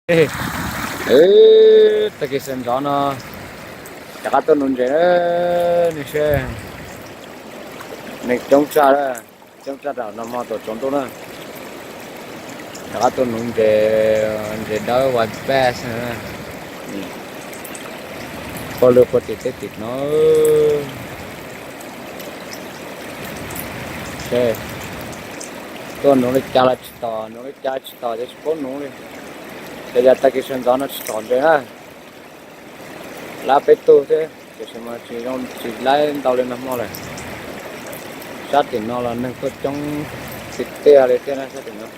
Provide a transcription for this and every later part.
Tag kis sawv ntxov no rov qab tuaj nuv ntses na, nej saib, neeg coob tshaj, coob tshaj tam no hmo tom tsaus ntuj na. Rov qab tuaj nuv ntses, ntses dawb white bass, pawg lug puag tim teb tim no. Tuaj nuv li cas los tsis tom, nuv li cas tsis tom ces tsis paub nuv li. Ces yog tag kis sawv ntxov no tsis tom ntses na, lab peb tug thiab tiam sis mas tsis zoo, tsis laib ntau li nag hmo lawm. Sab tim no los neeg tuaj coob tiag tiag li thiab na sab tim no.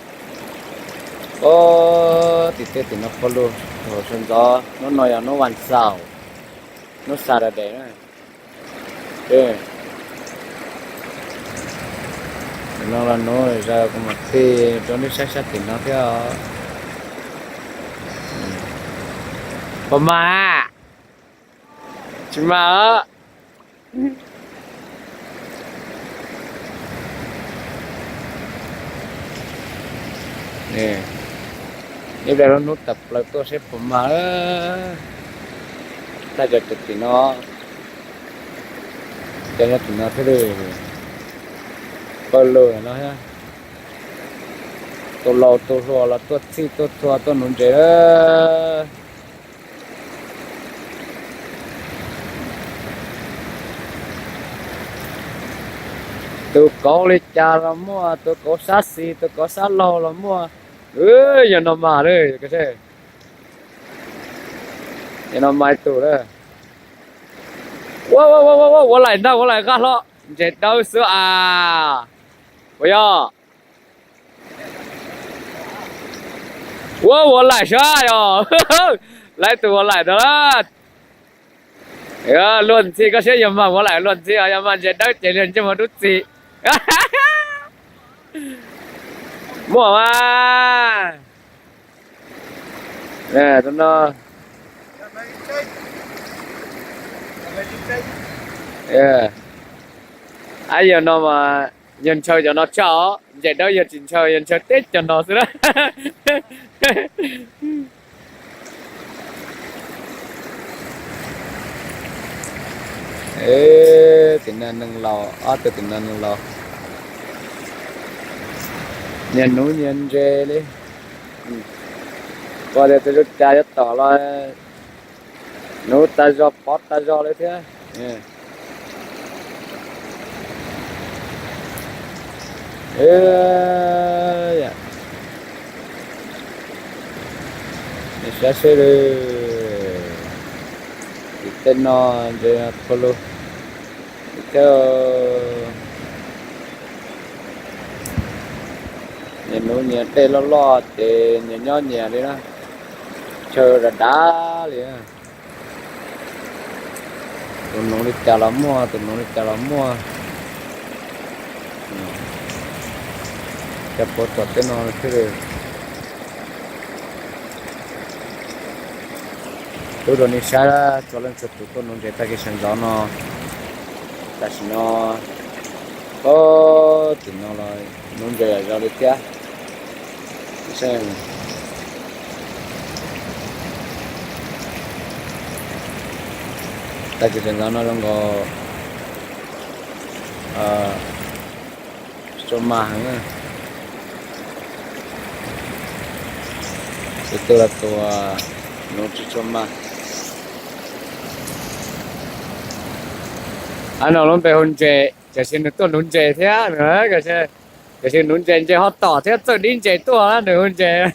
Ob, tim teb tim no pawg lug, thaum sawv ntxov, hnub no yog hnub vas xaum, hnub Saturday na. Ces no los nuv zog kuv mam tig rau nej saib sab tim no thiab. Puas mag? Tsis mag. Ib pliag lub hnub tawm plaws tuaj seb puas mag. Tag cov tim no, cov nyob tim no thiab li, pawg lug no, tus laus tus hluas los tuaj txhij tuaj txhua tuaj nuv ntses. Tus kauv li cas los muaj, tus kauv sab xis, tus kauv sab laug los muaj. Yog no mag lawm, yog no mag ib tug lawm. Ua laim ntag, ua laim nqa hlo, ntses dawb xwb as. Puas yog? Ua, ua laim sab yog. Laib tus ua laim ntag. Luag ntxhi koj saib, yog mag ua laim luag ntxhi, yog mag ntses dawb ces luag ntsej muag dub txig. Muaj mas. No, ab, yog no mas yog ntshaw cov no tshaj os, ntses dawb yog tsis ntshaw, yog ntshaw teb cov no xwb na. Tim no neeg laus, ob tug tim no neeg laus, nyias nuv nyias ntses li. Pom tias tus zoo cas yuav tom los nuv tag zog pov tag zog li thiab. Saib seb, tim tej no ntses pawg lug thiab. Nyias nuv nyias dej loj loj ces nyias nyob nyias li na, chaw dav dav li. Tus nuv li cas los muaj, tus nuv li cas los muaj. Cov puav tom tej no thiab. Tub rau nej saib txhua leej txhua tus tuaj nuv ntses tag kis sawv ntxov no. Tam sim no, tim no los nuv ntses yam zoo li thiab. Tag kis sawv ntxov no zoo nkaus tsis tshua mag heev. Tus twg los tus nuv tsis tshua mag. Ab, no lub npe hu ntses, tiam sis nws tuaj nuv ntses thiab, tiam sis nuv ntses ntses ho tom thiab txawj dib ntses tuaj nws hu ntses.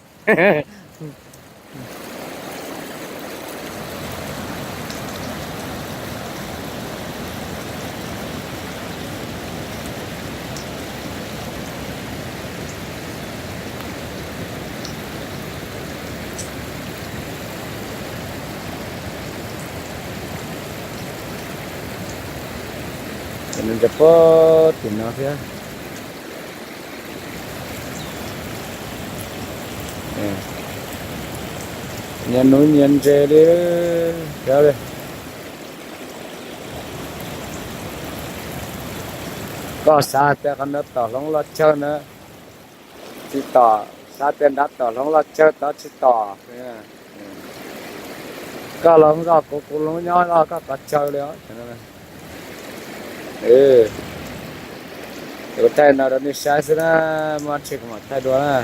Nws ntses puag tim no thiab. Nyias nuv nyias ntses li thiab li. Koj xav tias qhov ntawd tom hloov los tsawg na, tsis tom. Xav tias nrad tom hloov los tsawg tod tsis tom. Koj hloov zoj kuv, kuv hloov nyob zoj koj, qhov tsawg li os. Kuv thaij no rau nej saib xwb na, muaj tsheb kuv mam thaij dua na.